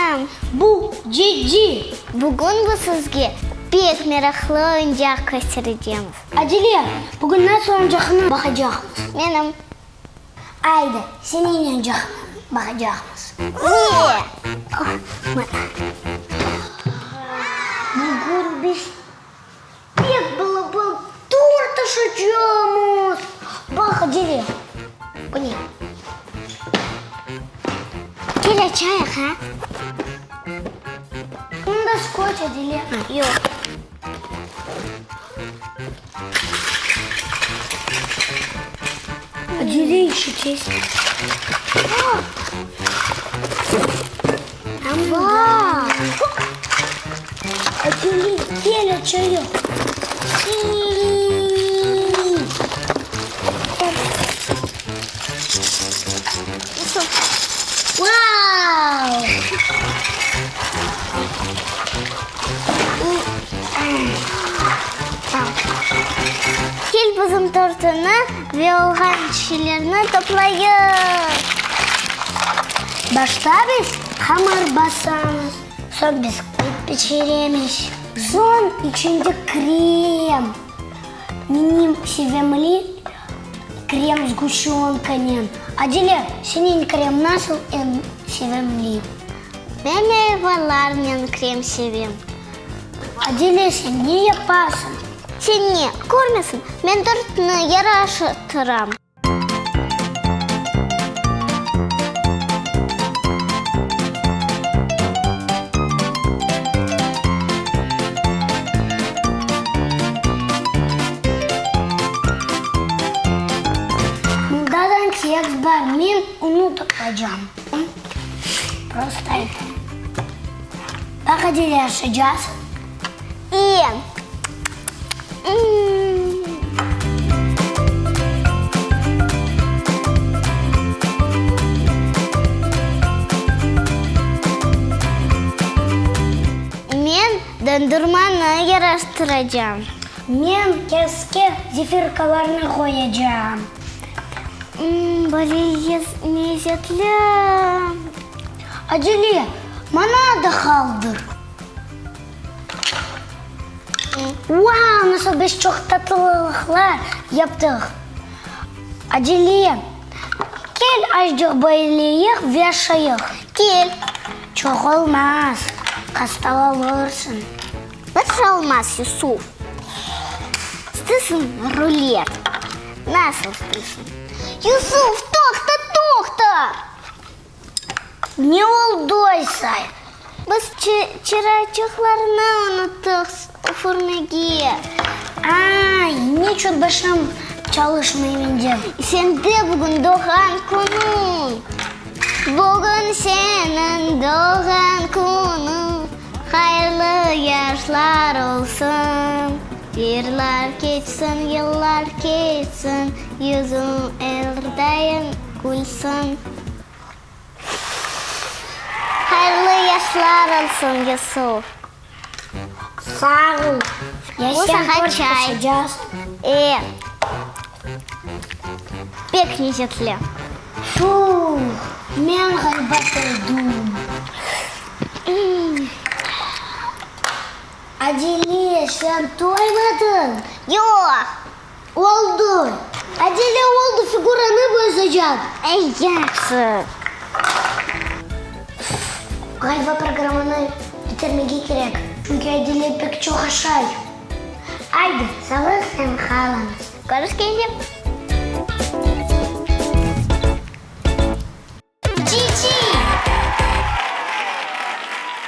Menim. Bu Cici. Bugün biz sizge pek meraqlı oyuncaq kösterecemiz. Adile, bugün nasıl oyuncaqnı baqacaqmız? Menim. Aydı, seniñ oyuncaqnı baqacaqmız. Ne? Bugün biz pek balaban tort aşacaqmız. Baq, Adile, bu ne? Kel açayıq, ha? Mında skotç, Adile. Yoq. Adile işitesiñ. Vay! Adile, kel açayıq. Vau! Kel bizim tortını ve olğan şişelerni toplayıq. Başta biz hamır basamız, soñ biskvit pişiremiz, soñ içinde krem. Menim sevimli krem sguşçonkanen. Adile, seniñ krem nasıl eñ sevimli? Men meyvalarnen krem sevem. Adile, sen ne yapasıñ? Sen ne, körmesiñ, men tortnı yaraştıram. Mında da keks bar, men onı toplaycam. Prosto aytam. Baq, Adile, aşacasıñ? İyi. Men dondurmanı yaraştıracam. Men keske zefirkalarnı qoyacam. Böyle lezetli. Acele, maña da qaldır. Vau, nasıl biz çoq tatlılıqlar yaptıq! Acele, kel azcıq böyleyik ve aşayıq. Kel. Çoq olmaz, hasta olursıñ. Bir şey olmaz, Yusuf. İstesiñ rulet. Nasıl istesiñ? Yusuf, toqta, toqta! Ne oldı aysa? Biz çıraçıqlarnı unuttıq üfürmege. Ay, niçün başım çalışmay mende? Sende bugün doğğan künüñ. Bugün seniñ doğğan künüñ, hayırlı yaşlar olsun. Yırlar keçsin, yıllar keçsin, yüzüñ er daim külsin. Hayırlı yaşlar olsun, Yusuf! Sağ ol! Ya Bu sen sağa tort çay. aşacasıñ? E, pek lezetli. Fuh, men ğaliba toydım. Adile, sen toymadıñ? Yoq. Oldı. Adile oldı, figuranı bozacaq. Ey, yahşı. Ğaliba programmanı bitirmege kerek, çünki Adile pek çoq aşay. Aydı, sağlıqnen qalıñız. Körüşkence. Cici!